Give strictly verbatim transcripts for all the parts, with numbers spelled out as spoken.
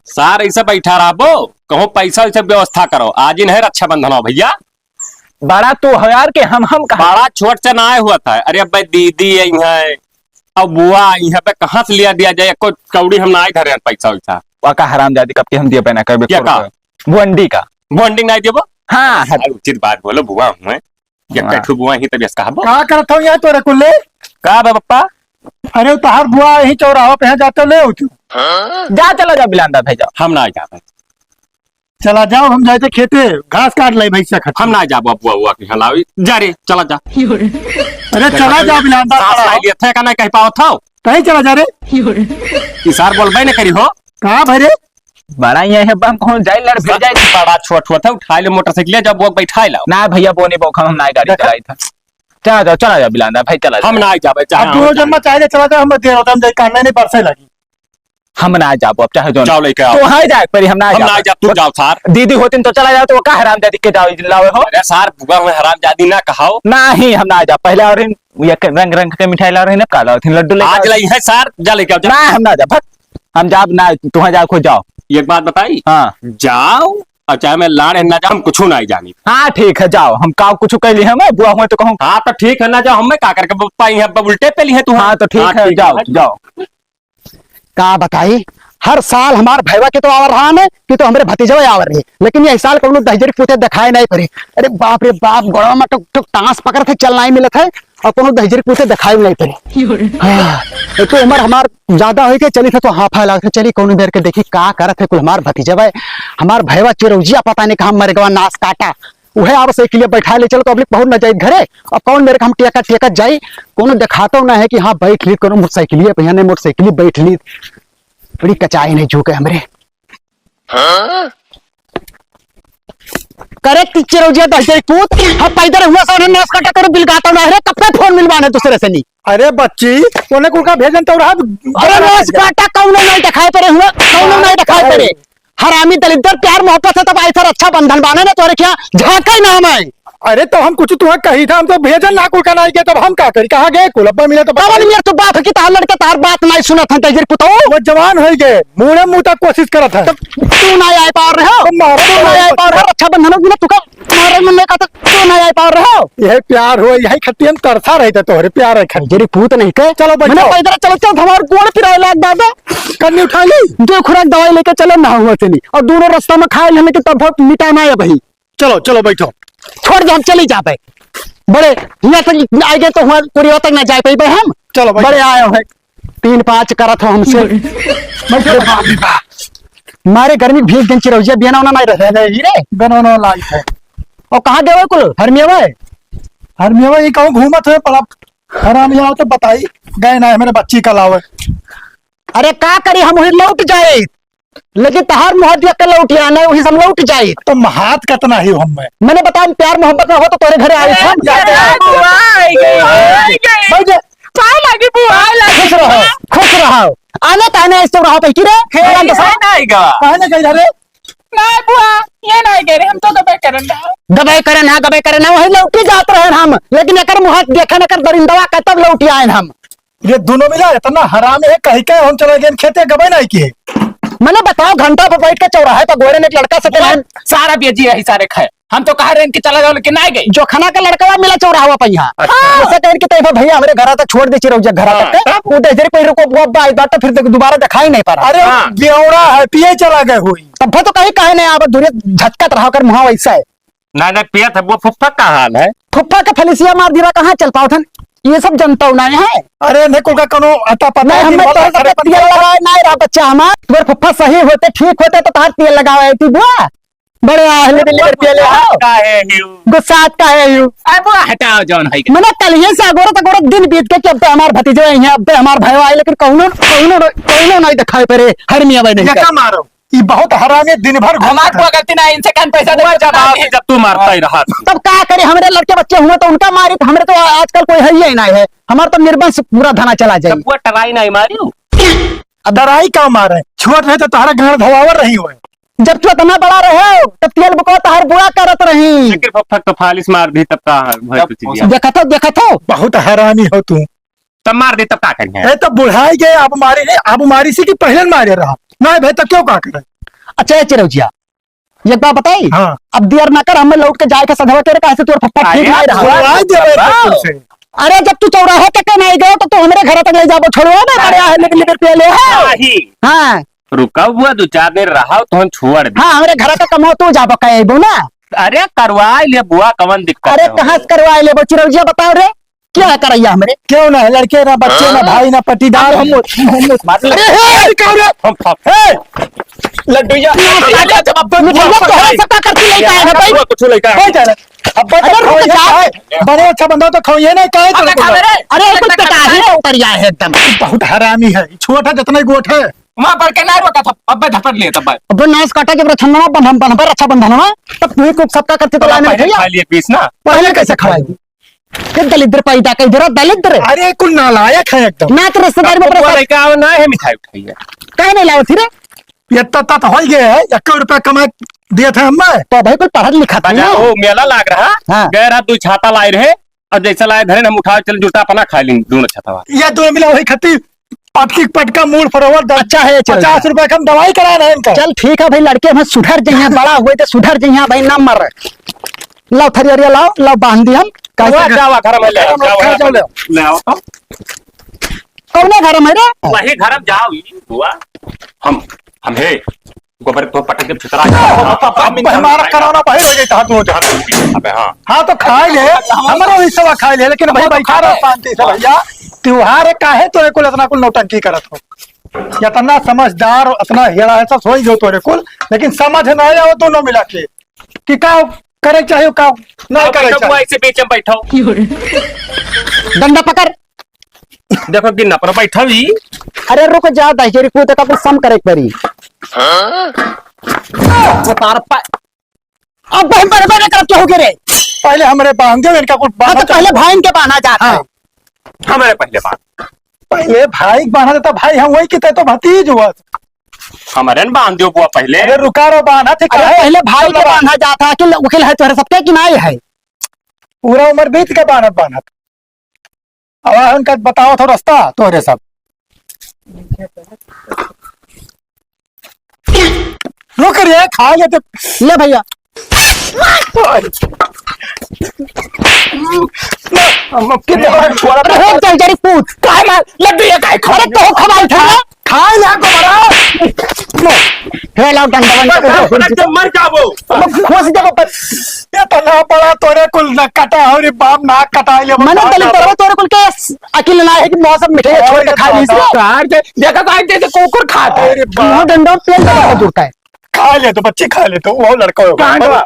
सार ऐसे बैठा रहबो, कहूँ पैसा वैसा व्यवस्था करो, आज ही नहीं रक्षाबंधन हो भैया। बड़ा तू हो यार कि हम, हम कहा। बड़ा छोट से ना आए हुआ था। अरे अब भाई दीदी आई है, अब बुआ आई है, अब कहाँ से लिया दिया जाए, कोई कौड़ी हम ना आए धरे हैं पैसा वैसा। वाका हरामजादी कब के हम दिए बना करबे क्या खोर का? के। बोंडी का। बोंडिंग नहीं देबो? हाँ, हाँ। अरे उचित बात बोलो, बुआ हूँ मैं। ये हाँ। कैठू बुआ ही तब इसका हबो। का करत हो यहाँ तोरे कुल्ले? का बा पप्पा? अरे तहार बुआ यही चौराहा पे है, जाते ले आओ तू। जा, चला जा बिलांदा भाई, जाओ। हम ना जाबे। चला जाओ, हम जाए थे खेते, घास काट लाई भैंसिया खातिर। हम ना जाबो बुआ, बुआ के हलावी। जा रे, चला जा। अरे चला जा बिलांदा, सास चला। लाई लिया थे का नहीं कह पावत हो? कहीं चला जा रे। ई सार बोलबे न करी हो। कहाँ भरे? बड़ा ये है बम कौन जाए लड़ भिड़ जाए। बड़ा छोट हुआ था, उठा ले मोटरसाइकिल, जब वो बैठा लाओ। ना भैया, वो नहीं बौखा, हम ना गाड़ी देखा? चलाई था। चला जाओ, चला जाओ बिलांदा भाई, चला हम जाओ। ना जाबे, चाहे अब हम दोनों जाए। जन्म चाहे चला जाओ, हम देर होता, हम जाए कान नहीं बरसे लगी। हम ना जाबो, अब चाहे जो जाओ लेके आओ। तो हाँ जाए, पर हम ना हम जाबो। ना जा, तू जाओ सार। दीदी होती तो चला जाओ, तो वो का हरामजादी के जाओ, लावे हो? अरे सार, बुआ में हरामजादी ना कहाओ। नहीं, हम ना जाब। पहले और इन, ये के रंग रंग के मिठाई ला रहे हैं, काला होती लड्डू लेके आज आओ। लाई है सार, जा लेके आओ, जा। ना, हम ना जाब, भग। हम जाब ना, तुहाँ जाओ, खुद जाओ। एक बात बताई? हाँ। जाओ, और चाहे मैं लाड़ है ना जाओ, हम कुछ ना ही जानी। हाँ, ठीक है, जाओ, हम का कुछ कह ली है, मैं बुआ हुए तो कहूँ। हाँ, तो ठीक है, ना जाओ, हम मैं का करके ब-, पाई है, अब उल्टे पे ली है तू। हाँ, तो ठीक हाँ, है, ठीक जाओ, है। जाओ। का बताई, हर साल हमार भैया के तो आवर रहा है कि तो हमरे भतीजवा आवर रही, लेकिन ये साल कौनो दहिजरी पूते दिखाए नहीं पड़े। अरे बाप रे बाप, गोड़वा में टुक टुक टांस पकड़ थे, चल नहीं मिलत है, और कौनो दहिजरी पूते दिखाए नहीं पड़े। हाँ, एक तो उम्र हमार ज्यादा होई के चली थे तो हाफा लागत है, चली कौनो बेर के देखी का करत है कुल हमार भतीजवा, हमार भैया चिरौजिया पता नहीं कहाँ मर गवा, नास काटा। उहे आव साइकिलिया बैठा ले चल, तो अबले पहुंच ना जाई घरे। अब कौन मेरे के हम टेका टेका जाई, कोनो देखातो ना है कि हाँ बैठ ली, कोनो मोटरसाइकिलिया पे, यानी मोटरसाइकिलिया बैठ ली। बड़ी कचाई नहीं झूके हमरे। करे टीचर हो जिया दहिजरी पूत, हम पैदल हुआ सा उन्हें नास काटा करो, बिलगाता ना है रे, कब तक फोन मिलवाने दूसरे से नहीं। अरे बच्ची, उन्हें कुल का भेजन तो रहा। अरे नास काटा कौनो नहीं दिखाई पड़े हुआ, कौनो नहीं दिखाई पड़े। हरामी दलिद्दर, प्यार मोहब्बत से तब ऐसा रक्षाबंधन बाने ना, तोरे क्या झांका ही नाम है। अरे तो हम कुछ तुम्हें कही था, हम तो भेजन ना कुल का नहीं गए, तब हम का करी, कहाँ गए कुल? अब्बा मिले तो अब बताओ। आदमी यार तू बात है कि तार लड़के तार बात नहीं सुनत है, तेजर पुतो। वो जवान हो गए, मुड़े मुँह तक कोशिश करत है। तब तू ना आए पार रहे हो, तो मारो तू ना आए पार रहे हो, रक्षाबंधन हो बिना तुका मारे मन नहीं कहता, तू ना आए पार रहे हो। यही प्यार हो, यही खत्ती हम तरसा रहे थे तोहरे प्यार है खत्ती। तेजर पूत नहीं के। चलो बैठो। मैंने पैदल चलत चलत हमार गोड़ पिराए लाग दादा। कन्नी उठा ली। दो खुराक दवाई लेके चले ना हुआ से नहीं। और दोनों रास्ता में खाए लेने के तब बहुत मिटाना है भाई। चलो, चलो बैठो। छोड़ दे, हम चली जाबे। बड़े, यहाँ तक आए गए तो हुआ कुरिया तक ना जाए पाइबे हम। चलो बैठो। बड़े आए हो, तीन पाँच करत हो हमसे। बैठो। अरे बाप रे बाप। मारे गर्मी भीग दिन चिरौजिया बियाना होना नहीं रहे। नहीं रे। बियाना होना लाइट है। और कहाँ गए कुल? हरमिया भाई। हरमिया भाई कहूँ घूमत है, बड़ा हराम यहाँ तो बताई गए ना है मेरे बच्ची का लावे। अरे का करी, हम वही लौट जाए, लेकिन तहार मुँह देख के लौट आए ना, वही से हम लौट जाए। तो हाथ कितना ही हम में। मैंने बताया, प्यार मोहब्बत में हो तो तोरे घरे आए हम। अरे बुआ, आई गई, आई गई। बैठ जा। पाए लागी बुआ, पाए लागी। खुश रहो, खुश रहो। आने ताने ऐसे रहो पे की रे। हे, आनंद से। हे, नहीं गा। काहे नहीं गई रे? नहीं बुआ, ये नहीं गए रे, हम तो गबे करन रहा। गबे करन, हाँ, गबे करन, हाँ, वही लौटी जात रहन हम, लेकिन एकर मुँह देखे न कर दरिंदवा का तब लौटी आए हम। ये दोनों मिला इतना हरामी है, कहीं के हम चले गए खेते गबे नहीं किए। मैंने बताओ, घंटा पर बैठ के चौराहे पर गोरे ने एक लड़का से वो कहन। सारा बेजी रही सारे खाए, हम तो कहा रहे इनके चला जाओ, लेकिन नहीं गए। जो खाना का लड़का मिला चौराहा पर यहाँ। अच्छा। उसे कहन कि तैफा भैया हमरे घरा तक छोड़ दे, चिरौजा घरा हाँ, तक। तब? वो तो इधर कोई रुको, वो बाई बात तो फिर देख, दोबारा दिखाई नहीं पड़ा। अरे, हाँ। बेवड़ा है, पिए चला गए हुई। तब तो कहीं कहे नहीं, आप दूर झटकत रहा कर मुँह वैसा है। नहीं, नहीं, पियत है, वो फुफ्फा का हाल है? फुफ्फा के फलिसिया मार दिया, कहाँ चल पाओ थन? ये सब जनता नहीं है। अरे, नहीं, कुल का कोनो अता पता नहीं, है, हमें दिन भर तोहरे घर पर तेल लगाए नहीं रहा बच्चा हमार। तुम्हारे फुफ्फा सही होते, ठीक होते तो तार तेल लगावे आई थी बुआ। बड़े आहले दिल कर पियले हो। काहे हियो? गुस्सात काहे हियो? अब वो हटाओ जौन है। मने कल ये से अगोरा तक गोरा दिन बीत के कि अब हमार भतीजे हैं, अब हमार भाई आए, लेकिन कौनो, कौनो, कौनो नहीं दिखाई पड़े। हर मियाँ भाई नहीं ये कर। का मारो? ई बहुत हरामी, दिन भर घूमत हमार है। कोई गलती ना, इनसे कान पैसा दे वो जब देता आओ, है। जब तू मारता ही रहा। तब का करे, हमरे लड़के बच्चे हुए तो उनका मारी, तो हमरे तो आजकल कोई है ही नहीं है। हमार तो निर्बंस पूरा धना चला जाए। जब वो टराई नहीं मारी। अब डराई का मारे? छोट रहे तो तहरा गांड धवावर रही होए। जब तू इतना बड़ा रहे, तब तेल बुकवा तहर बुआ करत रही। लेकिन फक, फक तो फालिस मार दी, तब का है, भाई तब कुछ दिया। देखत हो, देखत हो। बहुत हरामी हो तू। तब मार दे, तब का करिए? ए, तब बुढ़ाई गए, अब मारे, ए, अब मारी सी कि पहले मारे रहा। नहीं भाई, तब क्यों का करे? अच्छा, ए चिरौजिया, एक बात बताई? हाँ। अब देर ना कर, हमें लौट के जाए के सधवा के रे, काहे से तोर फप्फा ठीक अरे, नहीं रहा। छोड़वा दे भाई, बाबा। बिल्कुल से। अरे, जब तू चौराहे तक नहीं गयो, तो तू हमरे घर तक ले जाबो, छोड़वा ना, हाँ। बड़े आहे, लेकिन लिबर पे ले है। नहीं। हाँ। रुका बुआ, दो चार दिन रहा, तो हम छोड़ दे। हाँ, हमरे घर तक कमो, तू जाबो, कहे अइबो ना। अरे, करवा ले बुआ, कवन दिक्कत अरे, है? कहाँ से करवा लेबो, चिरौजिया, बताओ रे। क्या है करैया हमरे? क्यों ना है लड़के, ना बच्चे, ना हाँ? भाई, ना पट्टीदार। हम, हम, हम, हम, अरे, हे, अरे, क्या हो रहा? हम, हम, हे, लड्डूया, लड्डूया, जब अब मिठाइया तो है, सबका करती लेके आए हैं भाई। कुछ लेके आए। कोई जा रहा? अब बता, अरे, रुक खवाइए जा। काहे? बड़े अच्छा बंदा तो खवाइए ना, काहे अबे तुमको खा ले रे। अरे, कुछ अबे खा बेकार ले। ही उतरिया है एकदम। बहुत हरामी है, छोटा जितना ही गोट है। वहाँ पर के ना रोका था, अबे धपड़ लिए तब भाई। अबे नाश काटा जब रक्षाबंधन, बंधन, बंधन, रक्षाबंधन, तब तू ही कुछ सबका करती तो लाने पहले भैया। खा लिए पीस ना। पहले कैसे खवाएगी? के दलिद्र पैदा कइ दे रहा, दलिद्र। अरे, कुल नालायक है एकदम। ना तो रिश्तेदार में अब अपना वो साथ लड़का आओ ना है, मिठाई उठाई है। काहे नहीं लावत ही रे? ये तत्ता तो हो ही गए है, एक रुपया कमा दिए थे हमें। तो भाई, कुल पढ़त लिखत बजा, नहीं है। ओ, मेला लाग रहा, हाँ। गए रहा, दो छाता लाए रहे, और जैसे लाए धरे, हम उठा चल, जूता अपना खा ली, दोनों छाता। ये दो मिला वही खत्ती, अटकी पटका, मूड़ फरोवर, दस, अच्छा है, चल। पचास रुपया का हम दवाई करा रहे हैं इनका। चल, ठीक है भाई, लड़के हम सुधर जइहें, बड़ा हुए तो सुधर जइहें भाई, ना मर। लाओ, थरी अरिया लाओ, लाओ, बांध दी हम। कैसे वाह, घर-, जावा, घर में ले आओ, घर में जावा, खा जाओ, ले आओ। ले आओ तो। कौने घर में रे? वही घर में जाओ, ई बुआ। हम, हम हे, गोबर तो पटक के छितरा। अब, अब, अब हमारा कराना बाहर हो जाता है, तू जहाँ पे। अबे हाँ। हाँ, तो खा ले, हमारा हिस्सा खा ले, लेकिन भाई, बैठा रहो शांति से भैया। त्योहार है, काहे तोरे कुल इतना कुल नौटंकी करत हो? इतना समझदार, इतना हेड़ा है, सब सोई जो तोरे कुल, लेकिन समझ ना आया वो दोनों मिला के। कि का करे के चाही, का ना करे के चाही। ऐसे बीच में बैठो। डंडा पकड़। देखो कि नपर बैठा भी। अरे रुक जा, दहिजरी कूद का कुछ सम करे के पड़ी। हाँ? उतार पा-, अब हम बड़े बड़े करके हो गए रे। पहले हमरे बांध दो, इनका कुछ हाँ, तो बांधा पहले भाई इनके बांधा जाता है। हाँ। हमारे पहले बांध। पहले भाई के बांधा जाता, भाई हम वही किते तो भतीज हुआ। हमरे न बांध दियो बुआ पहले। अरे रुका रो, बांधा थे अरे काहे? पहले भाई के बांधा जाता कि ल-, वकील है तोहरे सबके कि नाई है? पूरा उम्र बीत के बांधत बांधत। अब उनका बताओ तो रास्ता तोहरे सब। रुक रे, खा लेते। ले भैया। हम अब कितने बार छोड़ा? अरे हो जा, जरी पूत। काहे मार? लड्डू ये काहे खा? अरे तो खवाई था। खाए ना को बड़ा। हे लाओ डंडा वंडा। मर, मर, मर, मर जाबो। अब खोस देबो पर। ये तो ना पड़ा तोरे कुल ना कटा हो रे बाप, ना कटाई ले मने बाप। दलित तोरे, तोरे कुल के अकिल ना है कि मौसम मिठाई छोड़ के खा ली से। काट दे, देखा काट दे, कुकुर खाता है। अरे बाप। मुंह डंडा पेल दबा के जुड़ता है। खा ले तो बच्चे, खा ले तो, वो लड़का होगा। कहाँ गवा?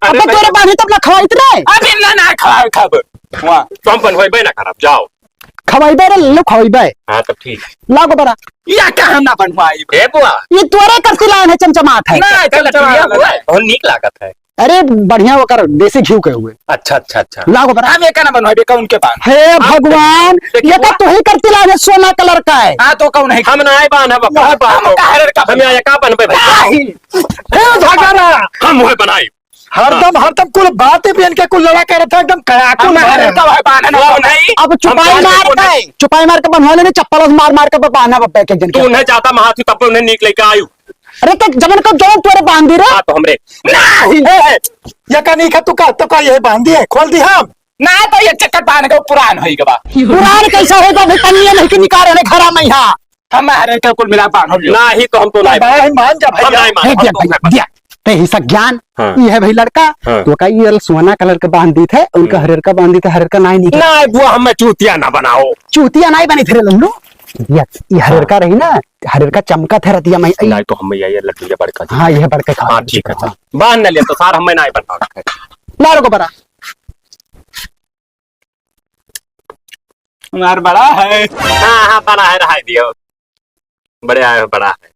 अबे अरे तोरे भाई। बानी तब ना खवाइत रहे। अबे ना, ना खवाए खाब। वाह, तो हम बनवाई बे ना खराब, जाओ। खवाई बे रे, लो खवाई बे। हाँ, तब ठीक। ला गोबरा। या का हम ना बनवाई? ए बुआ। ये तोरे करती लान है, चमचमात है। ना, चमचमात है। बहुत नीक लागत है। अरे बढ़िया ओकर देसी घी के हुए। अच्छा, अच्छा, अच्छा। ला गोबरा। हम एका ना बनवाई, बेका उनके पास। हे भगवान, देखिए ये तो बुआ। तू ही करती लान है, सोना कलर का है। हाँ, तो कौन है? हम ना आए बान, हम अपना हम बान। हम का हरर का हम यहाँ का बनबे भाई? नहीं। हे झगड़ा। हम वही बनाई। हरदम, हरदम कुल बातें भी इनके कुल लड़ा करत है, एकदम कड़ाकुल हम मारे। हरर का भाई बांधन वो नहीं। अब चुपाई हम मार बांधन के, नहीं। चुपाई मार के बनवा लेने, चप्पल से मार मार के बांधा बब्बे के जन तू के। उन्हें जाता महाथी तब उन्हें नीक लेके आयु। अरे तो जमन को जमन तोरे बांधी रे। हाँ, तो हमरे। नहीं। ए, ए, ये का नहीं खा तू का, तो का ये बांधी है, खोल दी हम। ना तो ये चक्कर बांध के पुरान होई गवा। पुरान कैसा होई गवा? भाई तनिए नहीं के निकाल रहे घरा में यहाँ। हमारे के कुल मिला बांध हो लियो। ना ही तो हम तो ना भाई, मान जा हम भैया। नहीं मानब, हे हम दिया तो भाई, नहीं दिया। ते ही सब ज्ञान, हाँ। ये है भाई लड़का, हाँ। तो का ये सोना कलर के बांध दी थे, उनका हम्म। हरियर का बांध दी थे, हरियर का नाई नहीं। ना बुआ, हमें चूतिया ना बनाओ। चूतिया नाई बनी थे रे लल्लू। ये, ये हरियर हाँ। का रही ना, हरियर का चमका थे रतिया में। नहीं तो हम ये, ये लड्डू ये बड़का हाँ, ये बड़का खा। हाँ, ठीक है, हाँ। बांध न ले तो सार हमें नाई बनाओ। ना रुको बड़ा। हमार बड़ा है। हाँ, हाँ, बड़ा है, रहाई दियो। बड़े आए हो, बड़ा है।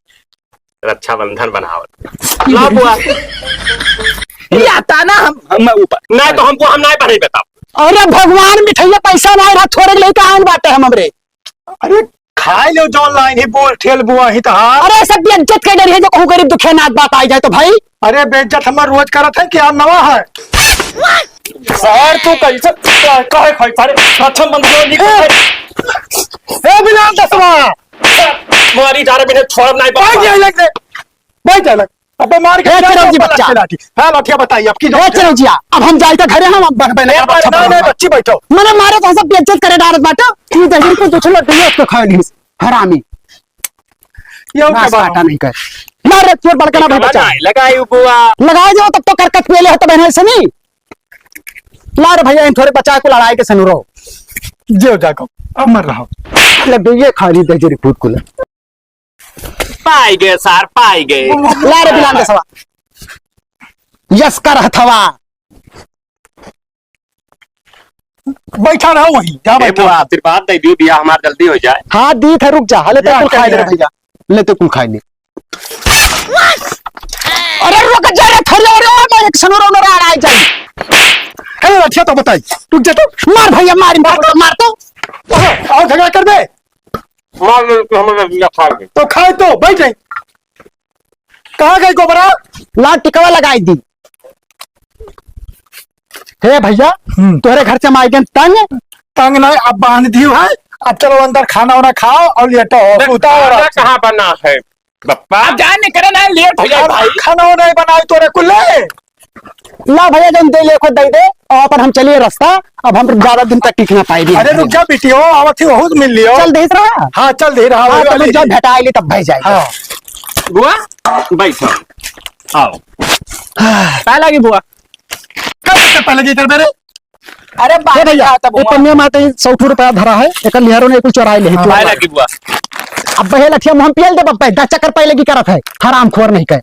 रक्षाबंधन बनावत। ला बुआ। ये आता ना हम, हम ऊपर। नहीं तो हमको हम नहीं पढ़े बताओ। अरे भगवान, मिठाइया पैसा नहीं रहा, थोड़े लेके आन बाटे हम हमरे। अरे खाए लो जौन लाइन ही बोल ठेल बुआ ही तहार। अरे सब बेइज्जत के डर है जो कहूँ गरीब दुखिया नाथ बात आ जाए तो भाई। अरे बेइज्जत हमार रोज करत है कि आज नवा है? सर तू कैसे कहे खाई सारे रक्षाबंधन नहीं ए! खाए। ए बिलाल दसवा। मारी जा रहे बिना छोड़ नहीं भाग बाबा। जाए लग दे। बैठ जा लग। अबे मार के ए, चिरौंजी बच्चा। लाठी। हाँ, लाठिया बताई, अब की ए, चिरौंजिया, अब हम जाई त घरे, हम अब बन-, बन-, ए, बन-, नहीं, नहीं, बच्ची बैठो। मने मारे तो सब बेइज्जत करे डारत बाटे। तू जहिर को दूसरा लड्डू उसको खा ली, हरामी। ये नास काटा नहीं कर। ना रे, चोट बड़का ना भाई बच्चा। नहीं, लगाई बुआ। लगाई दो, तब तो करकट पेले हो, तब है सनी। ला रे भैया, इन थोड़े बच्चा को लड़ाई के सनुरो। जियो जाको, अमर रहो। लड्डू ये खा ली दहिजरी पूत कुल। पाई गए सार, पाई गए। ला रे बिलांदे सवा। यस कर हथवा। बैठा रहो वहीं, जा ए बैठा। बुआ, आशीर्वाद दे दियो, बियाह हमार जल्दी हो जाए। हाँ, दी थे, रुक जा। ले तो जा, कुल खाई ले रे जा। भैया, ले तो कुल खाई ले। अरे रुक जा रे, थोड़ी और, और मैं एक सनुरा उनुरा आ जाए। अरे लठिया तो बताई, रुक जा तो। मार भैया, मार, मार, मार तो। और झगड़ा कर दे। मार ले तो हमें लठिया खा ले। तो खाए तो, बैठ जाए। कहाँ गई गोबरा? ला टिकवा लगाई दी। हे भैया, हम्म। तोहरे घर से हम आइ गए तंग। तंग नहीं, अब बांध दियो है। अब चलो अंदर खाना वाना खाओ और लेटो हो, देख, सुता हो खाना रात। कहाँ बना है, बप्पा? अब जाने करे ना, लेट हो जाए अब भाई। खाना वाना नहीं बनाए तोरे कुल ले। ला भैया, जौन दे ले, खुद दे दे, और अपन हम चलिए रास्ता। अब हम ज्यादा दिन तक टिक ना पाएगी। अरे रुक जा बिटियो, आवत ही बहुत मिल लियो। चल दे रहा। हाँ, चल दे रहा, हाँ, वही तो वाली। जब भेटाई ली तब भाई जाएगा। हाँ। बुआ, बैठो, आओ। पहला की बुआ। कब से पहले की कर मेरे? अरे ए भैया, बात अब ये हुआ। पन्निया माटे सौ रुपया धरा है, एक लिहारो ने कुछ चोराई ले, हाँ। चोराई पहला ले। की बुआ। अब बहे लठिया मुँह पियल दे बब्बे, दस चक्कर पहले की करत है, हरामखोर नहीं कहे।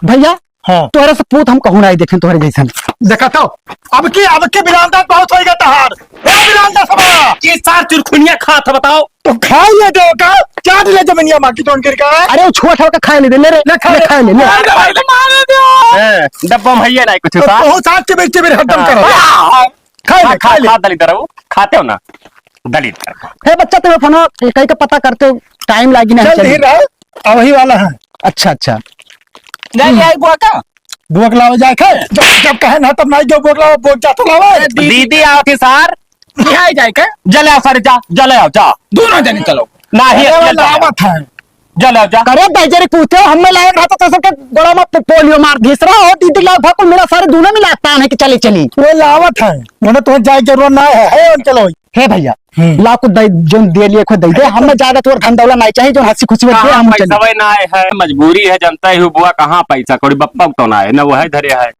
भैया, हाँ। तोहरे से पूत हम कहूँ नहीं देखें तोहरे जैसन। देखा तो, अब की, अब की बिरांदा बहुत होइगा तहार। ए बिरांदा सभा। ये सार चुरखुनिया खात है, बताओ। तो खाई ले दे का? चाट ले जमीनिया माँ की तोन कर का? अरे वो छोट हो के खाई ले दे, ले रे, ले खा ले, ले। खाई ले, ले। मार दे, मार दे, मार दे। ए, डब्बा में है ये नहीं कुछ तो सार। बहुत साथ के बेच के मेरे हरदम हाँ। करो। हाँ, खा ले, हाँ, खा खा, ले। खा दलित रहो, खाते हो ना? दलित। हे बच्चा, तुम्हें फोन कहीं का पता करते हो, टाइम लागी ना, चल चलिए। धीर रहो, अब वही वाला है। अच्छा, अच्छा। नहीं, हम्म। नहीं आई बुआ का? बुआ के लावे जाए थे। जब, जब कहे ना तब नहीं जो बुआ के लावे, बुआ के जाते लावे। अरे दीदी दीदी आओ थी सार। नहीं आई जाए के? जले आओ सारे, जा, जले आओ, जा। दोनों जने चलो। नहीं, अरे ये वाला जाओ। आवत है। जा ले, जा। करे दहिजरी पूछते हो, हमें लायक रहता तो सबके गोड़ा में पो-, पोलियो मार दिस रहा हो, दीदी लाओ, भाकुल मेरा सारे दोनों मिला तान है कि चली, चली। वो लावत है, उन्हें तो जाए जरूरत ना है, है उनके लोग। हे भैया, हम्म। ला कुछ दे, जो दे लिए, खुद दे दे, हमें ज्यादा तोर धन दौलत नहीं चाहिए, जो हंसी खुशी में दे, हाँ, हम पैसा चली। वही ना है, है, मजबूरी है, जनता ही बुआ, कहाँ पैसा कौड़ी, बप्पा तो ना है, ना वो है, धरे है।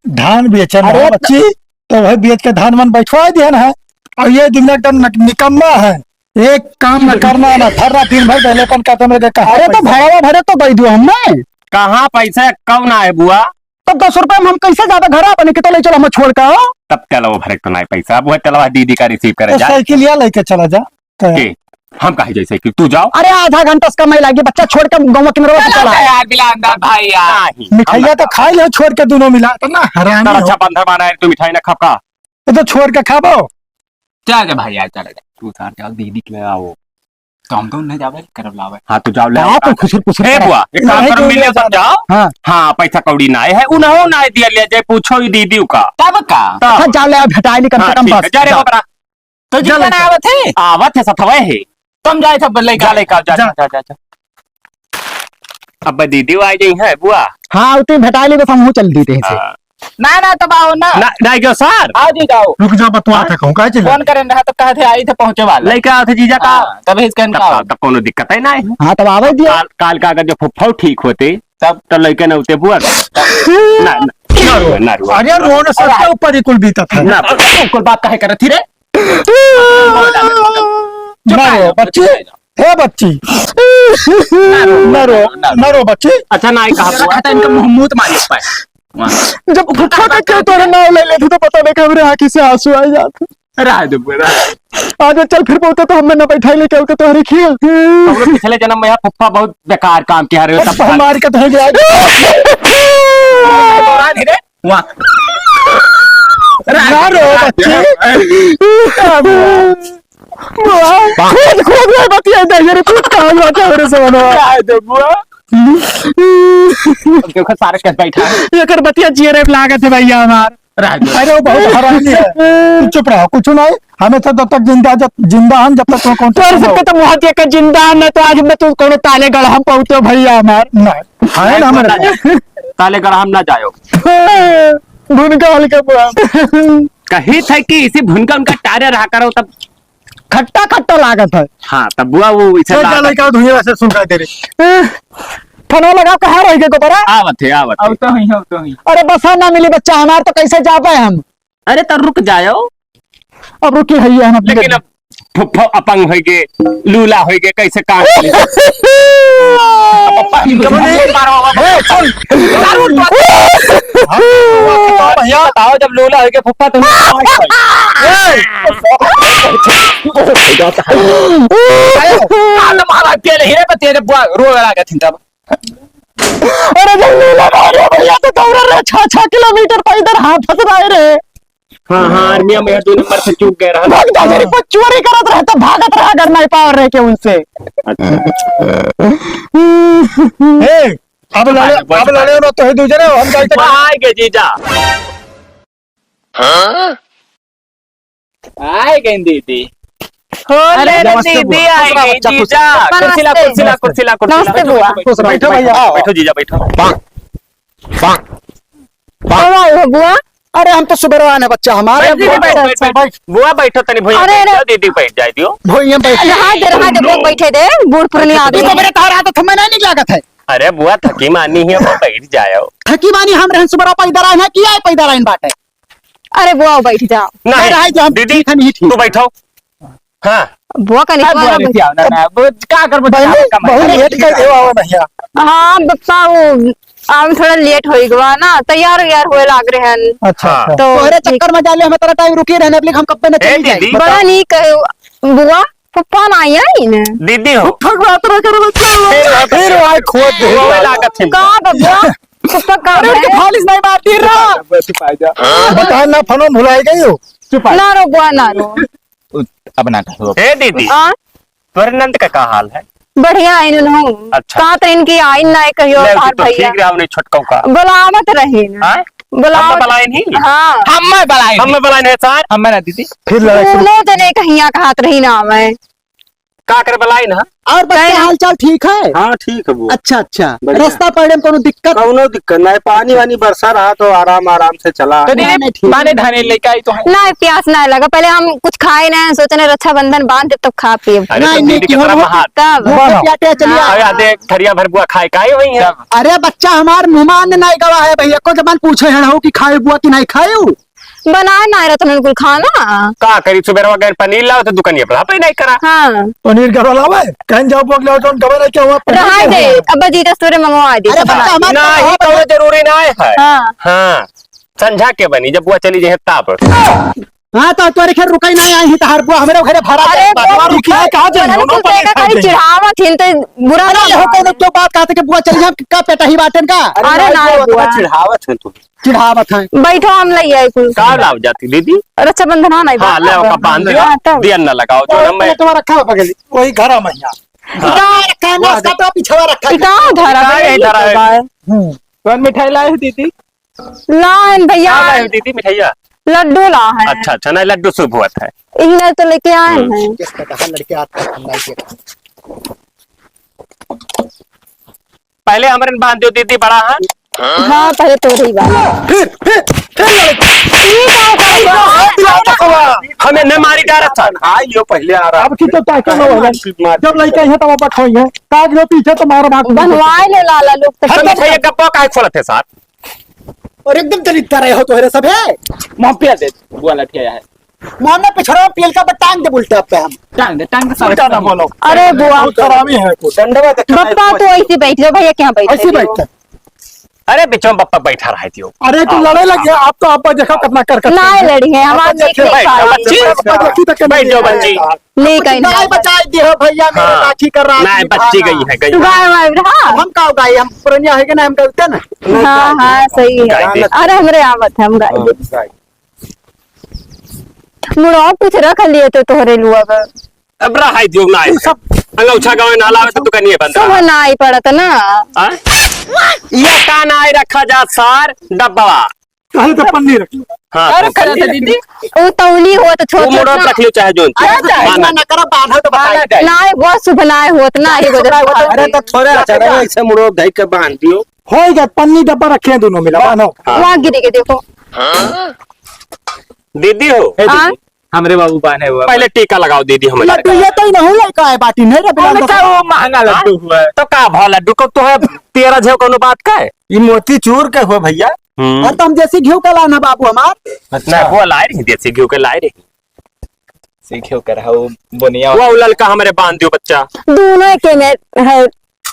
धान बेचन अरे है त- बच्ची, तो वही बेच के धान वान बैठवा दिहन है। और ये दुनिया एकदम नक-, निकम्मा है, एक काम न करना ना, भर रात दिन भर गहले अपन कहते मेरे कहा अरे तो पैसा। भरावा भरे तो दे दियो हमने। कहाँ पैसा कौन आए बुआ? तब दस रुपया में हम कैसे ज्यादा घर अपने के तो ले चलो हम छोड़ का हो? तब तेलवा भरे तो नहीं पैसा, अब वो तेलवा दीदी का रिसीव करे तो जा। साइकिल या लेके चला जा। के? हम कहे जैसे कि तू जाओ। अरे आधा घंटा से कम नहीं लागी, बच्चा छोड़ के गौवा किनारे चला चला। यार, बिलांदा भाई यार। नहीं। मिठाइया तो खा ले छोड़ के दोनों मिला, तो ना हरामी तो हो। अच्छा बंधर मारा है, तू मिठाई ना खा का? ये तो छोड़ के खाबो। चल जा भाई यार, चल जा। तू साथ जाओ, दीदी के ले आओ। तो हम तो नहीं जावे, करब लावे। हाँ, तू जाओ, ले आओ। तो खुसर, खुसर ए करा। बुआ, एक काम नहीं, करो, तू मिले ले सब जा। जाओ। हाँ। हाँ, पैसा कौड़ी ना है, उन्हों ना दिया ले जाए, पूछो ही दीदी का। तब का? तब। अच्छा, जाओ ले आओ, भेटाई नहीं कम से हाँ, कम ठीक बस। है, जा रे जाओ। बाबरा। तो जा जीवन लेके। आवत है? आवत है, सथवे है। तुम जाए सब लेके जा, आओ। लेके आओ, जा, जा। जा, जा, जा, जा। अब दीदी आ गई है, बुआ। हाँ, उतनी भेटाई ली, बस हम हूँ चल दी थे इसे। हाँ। ना, ना, तब आओ ना। ना, ना, क्यों सर? आओ जी, जाओ। रुक जा, बतवा हाँ? थे कहूँ, काहे चिल्ला? फोन करें रहा, तब कहा थे, आई थे पहुँचे वाला। लेके आओ थे जीजा का। हाँ, तब इसके तब, इनका तब, तब कोनो दिक्कत है ना है। हाँ, तब आवे दिया। काल, काल का अगर जो फुफ्फा ठीक होते, तब? तब लेके ना होते बुआ। ना, ना, ना रुआ, ना रुआ। अरे, रोने से अरे, क्या ऊपर ही कुल बीता था? ना, कुल बात काहे करत थी रे? ना रो, बच्ची। हे बच्ची। ना रो, ना रो, ना रो। ना रो, बच्ची। अच्छा, ना, एक हाथ हुआ। इनका मुंह, मुंह तो मार पाए। जब फुफा का क्यों तोरे नाम ले लेते तो पता नहीं हमरे आँखी से आंसू आ जाते। रह दे, रह। आज चल फिर बोलते तो हमें ना बैठाई लेके आते तोहरे खिया। हम लोग पिछले जन्म में यार फुफा बहुत बेकार काम किया रे, तब हमारे का तो हो गया। दौरान ही रे। वाह। ना रो बच्ची। वाह। खुद, खुद रे बतिया दे, ये खुद कहाँ जाता है रे सोना? क्या है तो बुआ? देखो सारे कैसे बैठा है। एकर बतिया जियरे लागत है भैया हमार। रह जा। अरे वो बहुत हरामी है। तू चुप रहो, कुछ नहीं। हमें तो जब तक जिंदा, जब जिंदा हम, जब तक तुम कौन तोर सबके तो मुँह दिया के जिंदा न, तो आज मैं तू कोनो ताले गढ़ हम पहुँचो भैया हमार। नहीं। है ना हमारे ना पास। जाए। ताले कर हम ना जायो। भुनका हल्का पूरा। कही थे कि इसी भुनका उनका टारे रहा करो तब। खट्टा खट्टा लागत है। हाँ, तब बुआ वो इसे चल, लागत चल, है। का धुइया से सुन का दे रे। ए, फोन लगा, कहाँ रह गए गोबरा? आवत है, आवत है। अब तो ही, अब तो ही। अरे बस ना मिली बच्चा हमार, तो कैसे जाबे हम? अरे तो रुक जायो। अब रुकी है ये हम अपने लेकिन अब फुफ्फो अपंग होइगे, लूला होइगे, कैसे काम चली? अब पप्पा की जमीन मारो, अब ए, चल। जरूर तो हम तो भैया बताओ, जब लूला होइगे फुफ्फा, तुम ए! अरे, कान मारा के नहीं रे, तेरे बुआ रो लगा के तब। अरे, जब लूला मारे भैया, तो दौड़ रहे, छह, छह किलोमीटर पैदल हाथ फंस रहे रे। हाँ, हाँ, आर्मिया में दो नंबर से चूक गए रहा। भाग जा, मेरी को चोरी करत रहे तो भागत रहा, अगर नहीं पावर रहे के उनसे। अच्छा। ए, अब लड़े, अब लड़े ना तो है दो जने, हम जाते हैं। आए गए जीजा। हाँ? आए गए दीदी। हो अरे ले रे नमस्ते दीदी, बुआ। आए गए जीजा। नमस्ते। कुर्सी ला, कुर्सी ला, कुर्सी ला, कुर्सी ला। नमस्ते बुआ। खुश रहो, बैठो भैया, आओ। बैठो जीजा, बैठो। पाक, पाक, पाक। कब आए हो बुआ? अरे हम तो सुबह आने बच्चा हमारे। बैठ दीदी, बैठ, अच्छा, बैठ, अच्छा। बैठ। बुआ बैठो तनी भुइयां अरे, बैठ अरे। जाओ, दीदी बैठ जाए दियो। भुइयां बैठ। रहा दे, रहा दे, लोग बैठे दे, बूढ़ पुरानी आदमी। तो मेरे तार हाथ थमा नहीं लागत है। अरे बुआ थकी मानी है, वो बैठ जाओ। थकी मानी हम रहन सुबह पैदल आए ना, किया है पैदल आए बाटे। अरे बुआ बैठ जाओ। नहीं, नहीं, रहा दे, हम दीदी, ठीक है, नहीं ठीक। तू बैठो। हाँ। बुआ कनी हाँ, बुआ बुआ ना, ना, वो का करबो, बहनी, जावे का बहुत मन। लेट कर देवा हो भैया। हाँ, बप्पा, वो, हम थोड़ा लेट होई गवा ना, तैयार वैयार होए लाग रहे हैं। अच्छा, हाँ। अच्छा। तो तोहरे ठीक। चक्कर में जाले, हम इतना टाइम रुकी रहने, अब हम कब पे न ए, चली जाए? दीदी। बड़ा नहीं कहे, बुआ, पप्पा ना आई है इन्हें। दीदी हो। फुफा की बात ना करो, बच्चा। फिर, फिर वहाँ खोद दे। वो लागत है। का बबुआ? पप्पा का अरे, उनके है? फालिस नहीं मारती रहा। बता ना, फोन भुलाई गई हो। चुप आ। ना रो बुआ, ना रो। उ-, अब ना कहो। हे दीदी, हाँ? तोरे नंद का का हाल है? बढ़िया है इन्हों। अच्छा। का तो इनकी आइन ना कहियो ले, बाहर तो भैया। ठीक रहा, उन्हें छोटकौ का। बुलावत रही ना। हाँ? बुलावत। हम बुलाए नहीं? हाँ। हम बुलाए नहीं। हम बुलाए नहीं, सर। हम ना दीदी। फिर लड़ाई शुरू। दोनों जने कहिया कहत रही ना मैं। का करे बुलाए ना? और बच्चा कहे ना। हाल चाल ठीक है? हाँ, ठीक है बुआ। अच्छा, अच्छा। बढ़िया। रास्ता पड़े में कोनो दिक्कत? कौनो दिक्कत ना है, पानी वानी बरसा रहा तो आराम आराम से चला। तो नहीं, दीदी, नहीं, ठीक। पानी धाने लेके आई तो है। ना, प्यास ना लगा। पहले हम कुछ खाए ना, सोचने रक्षाबंधन बांध दे तब खा पिए। अरे नहीं, तो नहीं, दीदी की कितना तरह बात। तब। वो बढ़ो। प्याटे चलिए। हाँ। अरे देख, थरिया भर बुआ खाए काहे वही है? अरे बच्चा हमार मेहमान नहीं गवा है भैया, को जबान पूछे हैं हो कि खाए बुआ कि नहीं खाए? बनाए ना रहत हन कुल खाना। का करी, सुबेरवा गए पनीर लाओ तो दुकानिया पर पे नहीं करा। हाँ। पनीर घर लावे, कहीं जाओ बोल लाओ, जौन गवा नहीं क्या हुआ, पनीर रहा क्या दे, हुआ? अब जीजा तोरे मंगवा दे, अरे तो बना बच्चा, दे। हमारे नहीं, पास तो जरूरी ना है। हाँ। हाँ, संझा के बनी, जब बुआ चली जाए तब। हाँ, तो तोरे घर रुकाई नहीं आई, तो हर बुआ हमारे घरे भाड़ा अरे, दे, बुआ बुआ रुकी है, कहाँ जाए? बड़ा दोनों कुछ पनीर देखा खाई खाई जाए। चिढ़ावत हिन, तो बुरा अरे, ना यहो मान। कोनो क्यों बात कहते कि बुआ चली जाए, का पेटा ही बाटन का? अरे, अरे, ना, ना, बुआ, बुआ। चिढ़ावत है तू। चिढ़ावत है। बैठो, हम लई आई कुल। का लाव जाती दीदी? रक्षाबंधन हो नहीं हाँ, बा। ले ओका बांध दियो। हाँ, तब। दिया न लगाओ, जो और ना मैं पहले तुम्हारा रखा है बगल, वही घर में यहाँ। हाँ। इका रखा है, वाह, नाश्ता तो पिछवा रखा है। इका धरा है, इका धरा है। हम्म। कौन मिठाई लाए हो दीदी? ला है भैया। का लाए हो दीदी मिठाइया? लड्डू ला है। अच्छा, अच्छा, नहीं, लड्डू शुभ हुआ था। इन्हें तो लेके आए हम्म। हैं। किस तरह लड़के आता है, हम लाइए। पहले हमरे बांध दो दीदी, बड़ा है। हाँ, पहले तोरे ही बांध। फिर, फिर, फिर लड़के। ई का करबो? हमें न मारी डारत था। हाँ, यो पहले आ रहा। अब की तो ताकत न हो। जब लड़के हैं तब बखोई है। काट लो पीछे तो मारो भाग। बनवाए ले लाला लोग तो। हम तो भैया गप्पा काहे खोलत है साथ? और एकदम दलिद्दर है हो तोहरे सब है। मां पिया दे, बुआ लठिया है। मां में पिछड़ो पील का टांग दे उल्टा पे हम। टांग दे, टांग दे, साला उल्टा ना बोलो। अरे बुआ। बहुत हरामी है कुछ। डंडवा दे। बप्पा तू ऐसे बैठ जाओ, भैया क्या बैठ ऐसे जाओ? बैठ। अरे बिचवा में बप्पा बैठा रहा है दियो। अरे तू हाँ, लड़े लग गया, हाँ। आप तो आप देखो कितना कर करते ना हैं। लड़ी है, हम आप आप देख देखे। ले बैठ जाओ, पाएंगे। बच्ची। आप आप देखी तो क्या बैठ जाओ, नहीं बच्ची। है। नहीं, कुछ कहीं गाय नहीं। बचाए दियो भैया, मेरे हाँ। राखी कर रहा है। नहीं, बच्ची गई है, गई। गाय वाय रहा। हम का गाय, हम पुरनिया है कि ना, हम गलते ना। हाँ, हाँ, सही है। गाय दे। अरे, हमरे आवत है, हम गाय हाँ, दे। गाय। मुड़वा कुछ रख लिए तो तोहरे लुआ बा। अब रहाई दियो ना, ये सब अंगौछा गाँव ना लावे तो दुकानिए बंद सब रहा। ना आई पड़त ना। हाँ? ये का ना आई रखा जा सार डब्बा। अरे तो पन्नी रख लो। हाँ, का तो रखा रहता दीदी? उ तौली होत छोट वो मोड़ो छोट ना। रख लो चाहे जोन चीज। अरे चाहे हाँ, ना, ना। ना करो, बांधो तो बताई। बांधा जाए। नाय, वो शुभ नाय होत ना, ये वजह से। अरे तो थोड़ा चढ़ो, ऐसे मुड़ो धई के बांध दियो। हो गया, पन्नी डब्बा रखे हैं दोनों मिला, बांधो। हाँ। वहाँ गिरी के देखो। दीदी हो। ए हाँ? दीदी, हमरे बाबू बांधे हुआ। पहले टीका लगाओ दीदी हमारे। लड्डू ये तो ही नहीं लेकर आए बाटी, नहीं रे, बिना अरे दस का वो महंगा लड्डू हुआ है। तो का भाव लड्डू को तो है, तेरह झे कोनो बात का है? ये मोतीचूर के हुआ भैया। हम्म। और तो हम देसी घी का लाना बाबू हमार। अच्छा। ना, वो लाए रही, देसी घी के लाए रही। देसी घी का रहा, वो बोनिया वो ललका हमरे बांध दियो बच्चा। दोनों के में है।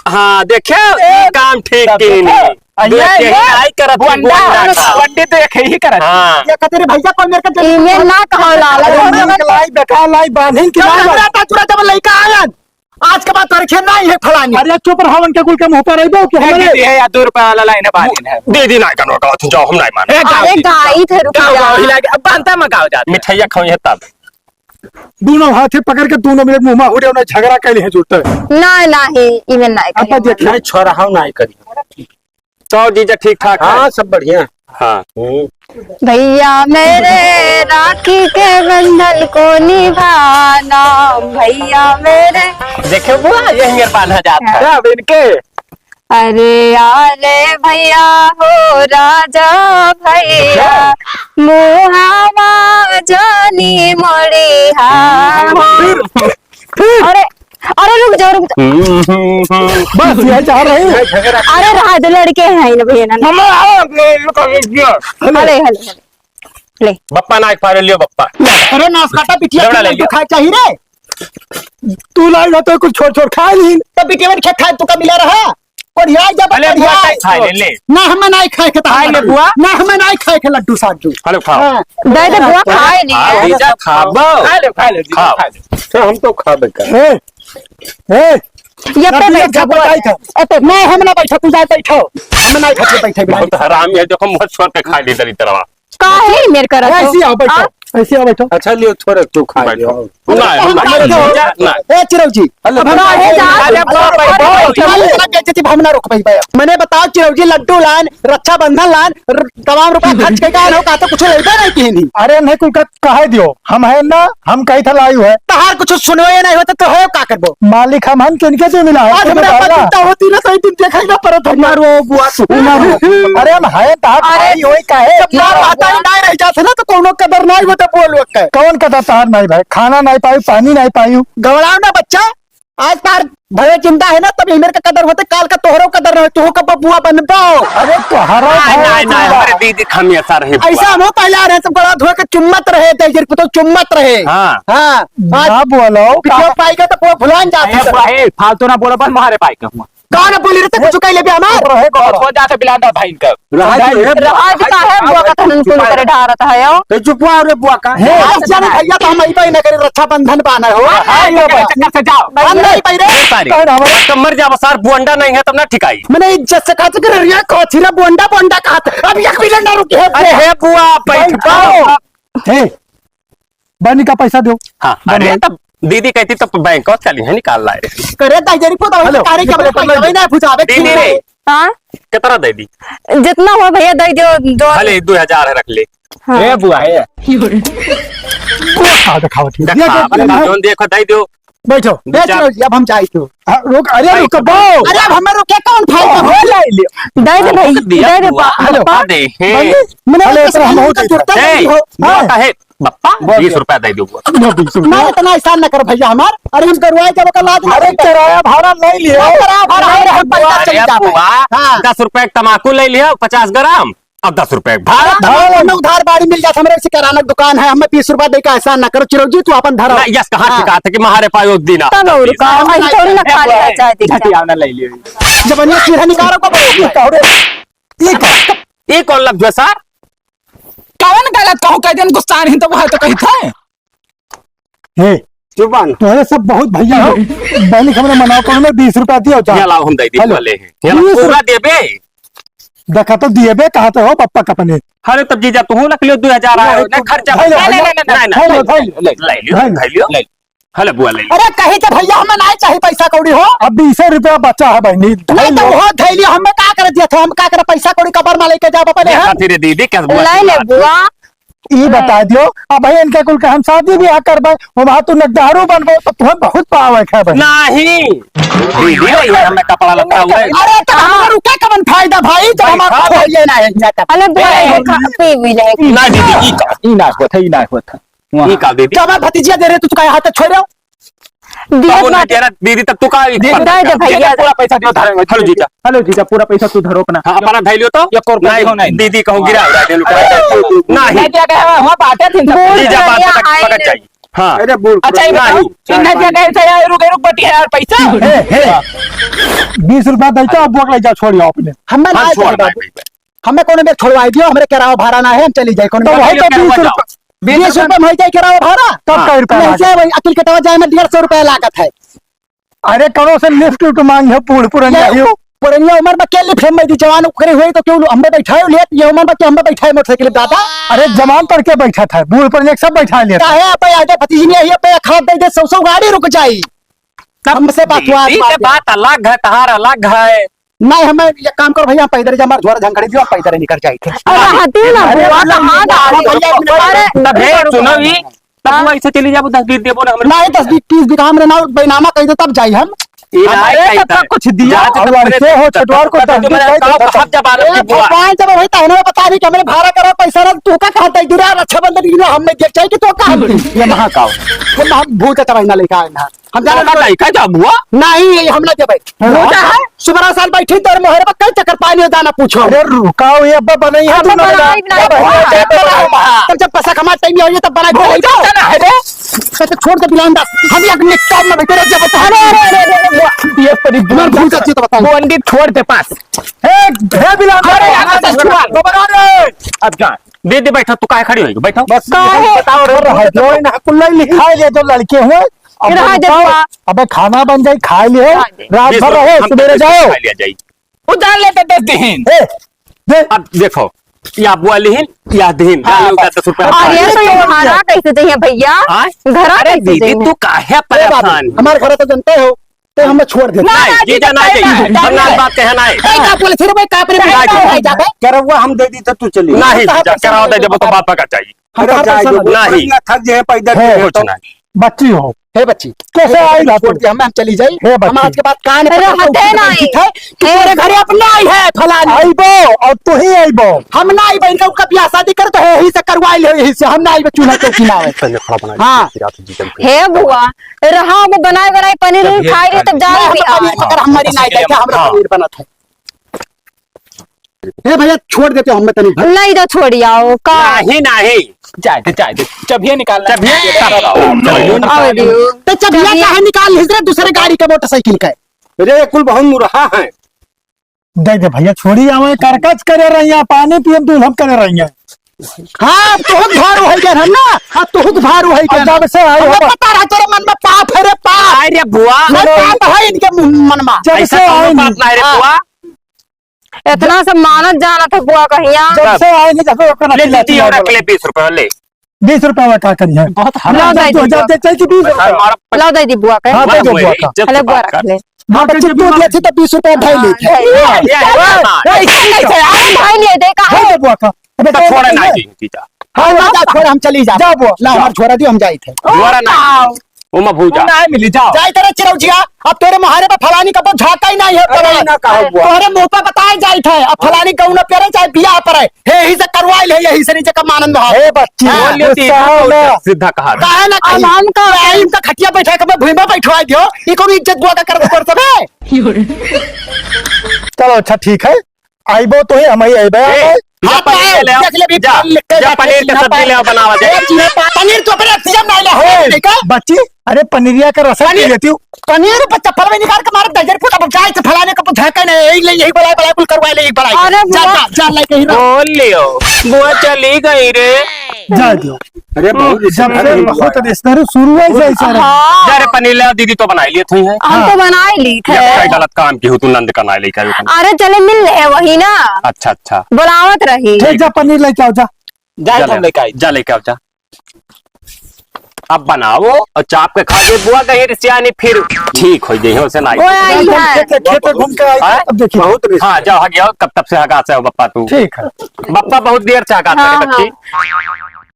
हाँ, देखे, ये काम ठीक की नहीं। अरे, देखे, ये आई करत है, बोंडा, बोंडा का। पंडित तो एक ही करत। हाँ। ये कतरे भैया को मेरे को इमे ना कहो लाला। अरे, नीक लाई, बेकार लाई, बांधिन की क्यों लाई। हमरा पाँच रुपया जब लइका आयन, आज के बाद तोरे खेत नहीं है फलानी। अरे, चुप रहो, उनके कुल के मुंह पर रही दो कि ए, हमारे दीदी है या दो रुपया वाला लाइन है, बांधिन है। दीदी ना कनो का, जाओ, हम नहीं माने। ए, जाओ अरे, दीदी, गाई थे, रुक जाओ, जा। गाओ, हिला के, अब बांधता मैं गाओ जाते। मिठाइया खाओ ये तब। दोनों हाथे पकड़ के दोनों मिनट मुंह मा हुड़े उन्हें झगड़ा कर लिए जुटते। ना, ना ही, इमे ना अब करी। देख, नहीं, छोरा, हम नहीं करी। तो जीजा ठीक ठाक है? हाँ, सब बढ़िया। हाँ। हम्म। भैया मेरे राखी के बंधन को निभाना, भैया मेरे। देखे बुआ, ये हिंगर बांधा जाता है। क्या अब इनके? अरे आले भैया हो राजा भैया, मुहावा जानी मोड़िहा। अरे, अरे रुक जाओ, रुक जाओ। बस ये चाह रही है। अरे रहा दो, लड़के हैं ना भैया ना। हलो, हलो, हलो। ले। बप्पा ना एक पारे लियो बप्पा। अरे नासकाटा बिटिया लौड़ा ले लियो। खाए चाहिए रे। तू लाई ना तो कुछ छोड़ छोड़ खाए नहीं। तो बिटिया में खेत खाए तू का मिला रहा? कोढ़ियाई जब अरे बुआ, कोढ़ियाई। खाए ले, ले। ना हमें नहीं खाए के खाए ले तहार बुआ। ना हमें नहीं खाए के लड्डू साड्डू। अरे खाओ। हाँ। दे दे बुआ, खाए नहीं। खाओ, जीजा, खाओ। खा ले, खा ले, जीजा, खाओ। खा ले। तो हम तो खा बेकार। ए, ए, ये पे लड्डू बैठा जब बुआ। बताई था। ए पे। नहीं, हम ना बैठा, तू जा बैठो। हम नहीं खाते बैठे, बैठे। बहुत हरामी है, देखो मुँह छोड़ के खा ली तरी तरह। काहे मेर करत हो? ऐसे आओ, बैठो। हाँ? ऐसे आओ, बैठो। अच्छा, लियो, थोड़ा तू खा बैठो। लियो। ना, हम ना, खाए ना, दो। ना। ए, चिरऊ जी, हेलो। अब हम काहे जा? अरे, बाप रे, बाप रे। हम ना रोक पाई, भाई। मने बताओ, चिरऊ जी, लड्डू लान, रक्षाबंधन लान, र-, तमाम रुपया खर्च के का हो, का तो कुछ लेबे नहीं किहिन ही। अरे, नहीं, कुल का कहे दियो, हम है ना, हम कही था लायु है। तहार कुछ सुनवे नहीं होता तो है, का करबो? मालिक हम हन, किनके से मिला है? आज हमरा पास चिंता होती ना, सही दिन देखे ना पड़त है। ना रो बुआ, तू ना रो। अरे हम हैं, तहार अरे, भाई होई काहे? जब ना आता ही नहीं रह जात है ना, तो कोनो कदर नहीं होता बोल वक्त। कौन कदर तहार नहीं भाई? खाना नहीं पायू, पानी नहीं पायू। गवड़ाओ ना बच्चा, आज तार भले जिंदा है ना, तब इमर का कदर होते, काल का तोहरो कदर रहे, तू कब बुआ बनबो? अरे तोहरा नहीं, भाई नहीं, नहीं, अरे दीदी, हम ये सारे हैं ऐसा बुआ। हम पहले आ रहे, सब गला धोए के चुम्मत रहे, तेजर पुतो चुम्मत रहे। हाँ। हाँ। ना आज बोलो, पिटिया का पाई का तो बुआ भुलान जाती है। फालतू ना बोलो, बस मारे पाई का हुआ। कौन बोली रे, तू कुछ कह ले बे हमार? रहे को और हो जाते बिलांडा भाई का। रहा दे, रहा दे, काहे बुआ का तहन कुल करे ढारत है यो? तो चुप हुआ रे बुआ का। हे, आज जाने भैया तो हम अइबे न करी, रक्षाबंधन बान्हे हो। हाँ, हाँ, ये ये बात। चक्कर से जाओ। हम नहीं पाई रे। ए, सारी। कौन हमारा? तब मर जाओ सार, बुंडा नहीं है तब ना ठिकाई। मने इज्जत से कहत करे रे, कथी रे बुंडा, बुंडा कहत। अब एक मिनट ना रुकी है। अरे हे बुआ, बैठ। हे, बनी का पैसा दो। हाँ, अरे तब दीदी कहती तब बैंक चली है निकाल लाए। करे दाई जरी पोता हेलो। तारे क्या बोले, पैसा नहीं बुझावे दीदी रे। हाँ? कितना दे दी? जितना हो भैया दे दो, दो। भले दो हजार है, रख ले। हाँ। ए बुआ है। का दिखावत है? दिखावत है, ये जोन देखो दे दो। बैठो। दो चार। बैठ रहो जी, अब हम जाए तो। हाँ, रुक, अरे रुक, बो। अरे अब हमें रुके कौन भाई का हो ले लियो। दे दे भाई, दिया दे दे बुआ, बा-, हेलो। बा-, दे, हैं। मने हेलो, इतना हम हो जुड़ता जाए। नहीं हो। बुआ हाँ। का है? बप्पा, बोल बीस दे। रुपया दे दो। ना, बीस रुपया। ना, इतना एहसान ना करो भैया हमार। अरे, हम गरुआ जब का लाज ना अरे, करते। किराया भाड़ा नहीं लियो। ना, किराया भाड़ा है, हम पैसा अरे, चले जाते हैं। बुआ, हाँ। दस रुपया के तमाकू ले लियो, पचास ग्राम, और दस रुपया के भाड़ा। हाँ, तो भाड़ा। हमें उधार बाड़ी मिल जात, हमरे से किराना दुकान है, हमें बीस रुपया दे के एहसान ना करो। चिरौजी, तू अपन धरो। ना, यस, कहाँ हाँ। ठिकात है कि महारे पायो दीना। तब और का, हम ऐसे थोड़ी ना खा लेना चाहते हैं। घटिया ना ले लियो। जब अन्य चीज़ निकालो, को बोलो। ये कौन लग गया सर? कवन गलत कहूँ, कह देन गुस्सा नहीं तो वह तो कही थे। हे, चुप बन। तोहरे सब बहुत भैया हो। बहनी हमने मनाओ, कौन में बीस रुपया दियो, जा। ये लाओ, हम दे दी, हेलो। ले हैं। ये ला, बीस पूरा देबे। देखा तो दिए बे, कहा तो हो, पप्पा का पनीर। अरे तब जीजा, तू रख लियो, दो हजार आयो, नहीं, ना तू खर्चा। भाई, भाई, भाई, भाई, भाई, ले, ले, भाई, ले, ले, ले, भाई, ले, ले, ले। हले बुआ ले। अरे कही तो भैया, हमें नाहीं चाही पैसा कौड़ी हो। अब बीसे रुपया बचा है बहिनी, नहीं तो वो धैली हमें का कर दिया था, हम का करे पैसा कौड़ी कबर मा लेके जाब अपने ये हैं? खातिर दीदी, क्या बुआ ले ले बुआ। ई बता दियो, अब भाई इनके कुल के हम शादी ब्याह करबे, वो वहाँ तू नगदारू बनबो तो तुम्हें बहुत पावे है बहिनी। नहीं। दीदी, ये हमें कपड़ा लत्ता हुआ है। अरे तो हमारा रुके का मन फायदा भाई, जब भाई, हमारा हाँ भाई। ये ना है, ये ना है। अरे बुआ, ए, ये खा, पी भी ले। ना दीदी, ई का, ई ना होत है, ई ना होत है। ई का दीदी? जब मैं भतीजिया दे रहे, तू चुकाया हाथ छोड़ रहे हो। दिए बाबू, ना बात। तेरा दीदी तब तू का दे, दे, दे भैया। पूरा पैसा दियो, धरे, हेलो जीजा। हेलो जीजा, पूरा पैसा तू धरो अपना। हाँ, अपना धैलियो तो? ये कोर नहीं, नहीं। दीदी कहूँ गिरा, गिरा दे, लुटा। नहीं। नहीं, क्या कहे, वहाँ बाटे थे सब। बोल जीजा, बात भैया, पकड़, आए पकड़ नहीं। जाइए। हाँ। अरे, बोल, अच्छा, ये नहीं। बताओ, इन्हें क्या कहे, चला, रुक, रुक, बटी है यार, पैसा। हे, हे। बीस रुपया देता, अब बोल ले जा, छोड़ आओ अपने। हमें हाँ, ना छोड़, छोड़, नहीं, नहीं। हमें कोनो में छोड़वाई दियो, हमरे किराया भाड़ा ना है, हम चली जाए, कोनो तो में वही तो किराया बीस रुपया। बीस रुपया में हो जाए किराया भाड़ा? तब हाँ। कई रुपया नहीं लागे? जाए भाई, अकिल कटवा जाए में डेढ़ सौ रुपया लागत है। अरे करो से लिफ्ट उफ्ट मांग है, बूढ़ पुरनिया ये हो। पुरनिया उम्र में के लिफ्ट हम दी, जवान ओकरे हुए तो क्यों हमें बैठाए लेट, ये उम्र में क्यों हमें बैठाए मोटरसाइकिल दादा? अरे जवान पर के बैठा था, बूढ़ पुरनिया सब बैठा लेता। काहे आप आगे भतीजी नहीं है, पे खाद दे दे, सौ सौ गाड़ी रुक जाई। तब हमसे बात हुआ, दीदी के बात अलग है, तहार अलग है। नहीं, हमें ये काम करो भैया, हम पैदल जा, हमार झोरा झंगड़ी दियो, हम पैदल निकल जाए थे। अरे हटी ना, अरे बुआ, अरे कहाँ जा रही हो? अरे, तब हे, सुनो भी, तब हाँ। बुआ ऐसे चली जाबो, दस बीस देबो ना हमरे। नहीं, दस बीस, तीस बीघा हमरे नाम, बैनामा कह दे, तब जाई हम। ये अरे, नहीं तब कहता। कुछ दिया, जा, जा, और जा, ऐसे हो, जा, छोटवार को जा, दस बीस जा, दे दे, जा, जा। जब आने ए, में बुआ। भगवान, जब वही तो हमने बता दी कि हमरे भाड़ा करा, पैसा ना, तू का कहता है, दुरा, रक्षाबंधन की ना, हमने देख चाहिए कि तो का हम दी? ये महाकाल। ये हम भूत है, तब ना लेके आए ना। हम जाना तो नहीं, का जा बुआ? नहीं, ये हम ना देबै। हाँ। वो क्या है? सुबह साल बैठी तोर मोहरे पर कई चक्कर पानी हो जाना पूछो। अरे रुकाओ, ये अब्बा बनाई है, अब्बा तू ना बनाई बना। बनाई, बनाई। तब जब पैसा कमा टाइम हो, ये तब बनाई वो बनाई क्या दो। करना है रे? तो छोड़ दे बिलान दास। हम एक मिनट काम में बैठे रह, जब बता। अरे, अरे, अरे, अरे, अरे, ये परी मर भूल जाती तो बताओ। बोंडी छोड़ दे पास। ए, हे बिलान दास। अरे, यार, बता, छोड़। खबर आ रे। अब जा। दे दे, बैठो, तू काहे खड़ी होई? बैठो। बस काहे? बताओ रे, रहा जो है ना, कुल्ला ही लिखा है, ये जो लड़के हुए, अब ये रहा बताओ, जजुआ। अबे खाना बन जाई, खा लिए, खा ले। रात भर रहे, हम सुबेरे तो जाओ। खा लिया जाई। वो जान लेते दस दिन। ए, दे। अब देखो, या बुआ लिहिन, या दिहिन, हाँ, जान लेता बस। दस रुपया। अरे, तो ये घरा कैसे चाहिए भैया? हाँ? घरा अरे कैसे दीदी, चाहिए? तू काहे ए बाबू, परेशान? हमारे घर तो जानते हो, तो हमें छोड़ दे। ना, नहीं, ना, जीजा, जीजा, ना नहीं, जाइए। नहीं, हम ना नहीं। बात कहे, नहीं। ए, का बोले, फिर भाई, का बोले, नहीं, नहीं, नहीं, नहीं, नहीं। करौआ हम दे दी तो तू चली। नहीं, तो जीजा, कराओ दे, जब तो बात पकड़ जाइए। हम अरे, कहाँ जाए पैसा दो, ना? नहीं। बढ़िया थक जाए, पैदल है, चले कुछ तो। नहीं। बच्ची हो। हे बच्ची, कैसे हे आई बच्ची, ना छोड़ तू? दे, हम, हम चली जाई। हे हम बच्ची। आज के बाद कान अरे, पकड़ के हटे उठा नहीं। ठीक है? कि तेरे घरे अपना आई है फलानी। आइबो, और तू ही आइबो। हम ना आइबो, इनका उनका ब्याह शादी कर तो है, यही से करवा ले, यही से। हम ना आइबो, चूल्हा चौकी ना आवे। पहले खड़ा बना हाँ। के रख दीजिए। हे बुआ, रहा हम बनाए बनाए पनीर तब ये खाई रही, तब जान नहीं, भी हम पनीर आए। पकड़, हमारी नहीं, नहीं, क्या हमरा हाँ। पनीर बनत है। ए भैया, छोड़ देते हो हमें तनी भर। नहीं तो छोड़ी आओ का? नहीं, नहीं। जाए दे, जाए दे। चबिया निकाल ले। चबिया निकाल। आवे दियो। तो चबिया चबिया। काहे निकाल लिस रे दूसरे गाड़ी के मोटरसाइकिल के? रे, कुल बहुत मुरहा है। दे दे भैया, छोड़ी आवे, करकच करे रही है, पानी पियम दूध हम करे रही है। हाँ, तुहुक भारू है क्या हम ना? हाँ, तुहुक भारू है क्या? अब जब से आई हमें हो पता रहा तेरे मन में पाप है रे, पाप। अरे बुआ। नहीं, पाप है इनके मुंह, मन में। जब ऐसा से कौनो आई पाप नहीं। नहीं रे हाँ। बुआ। इतना से मानत जानत है बुआ कहिया। जब से आए नहीं, जब से ओकर ले चिल्लाती दीदी, है, रख ले बीस रुपया, ले। बीस रुपया में का करी है? बहुत हराम ला दे जब दी। जब दे चाहिए कि बीस रुपया। मारा ला दे दी बुआ के। हाँ, दे दो बुआ का। इज्जत अरे से बुआ बात रख कर। ले। हाँ, तो चित्तू दिया थी तो बीस रुपया ढाई ले थे। हाँ, ये, ये, ये, ये, ये, अरे भाई ले दे का दे दो बुआ का। अबे तो दे छोड़ा दे। नहीं जी, जीजा। हाँ, ना जा, छोड़, हम चली जा। जा बुआ। ला, हमार छोड़ा दियो, हम जाई थे। छोड़ा ना। ओमा भूजा। ना मिली, जाओ। जाई तेरे चिरौजिया, अब तोरे मोहारे पर फलानी कबो झांका ही नहीं है, अरे, फलानी। ना कहो बुआ। तोहरे मुंह पे बताए जाई थे, अब फलानी कहूँ ना पेरे चाहे बियाह पर है, हे ही से करवाई ले, यही से नीचे का मानंद भाव। हे बच्ची, हाँ। बोल लियो, गुस्सा हो ना। सीधा कहा। काहे ना कही? अब हम का, हम का खटिया बैठा के मैं भुइमा बैठवाई दियो, ई कौन इज्जत बुआ का कर, कर सब है? चलो, अच्छा, ठीक है। आइबो तो ही, हम ही आइबे, ए, आइबे। जा हाँ, पनीर ले आओ। देख ले भी जा, पनीर लिख के जा, जाके पनीर के चिन्हा सब्जी पाए। ले आओ, बनावा दे। ए, चिन्हा पाए। पनीर तो अपने सीजन में आइला हो, ए, ठीक है? बच्ची, अरे पनीरिया का रस पी पनीर, लेती हूँ। पनीर पर चप्पल में निकाल के मारे, दजर फुट, अब जाए से फलाने को बुझा के नहीं, यही ले, यही बलाई, बलाई, कुल करवाए ले, यही बलाई। अरे जा, बुआ। जा, जा, लाई कहीं रहो। बोल लियो, बुआ चली गई रे। जा दियो। अरे, बहुत जब से बहुत रिश्तेदार शुरू है, ऐसा, ऐसा रहा। हाँ। जा रे, पनीर ले आओ, दीदी तो बनाई लिए थे हैं। हम तो हाँ। बनाई ली थे। ये क्या गलत काम की हो तू, नंद का ना लेके आयो। अरे, चले मिल रहे वही ना। अच्छा, अच्छा। बुलावत रही। ठीक, जा पनीर लेके आओ, जा। जा, जा हम ले लेके आई। जा लेके आओ, जा। अब बनाओ और चाप के खा ले बुआ, कहीं रिसिया नहीं फिर ठीक हो जाइए, उसे ना। ओए, आई है। खेत, खेत घूम के आई, हाँ? अब देखिए। बहुत रिस- हाँ, जाओ, हग जाओ, तब, तब से हगा से हो बप्पा तू। ठीक है। बप्पा बहुत देर से हगा हाँ, करे, बच्ची। हाँ।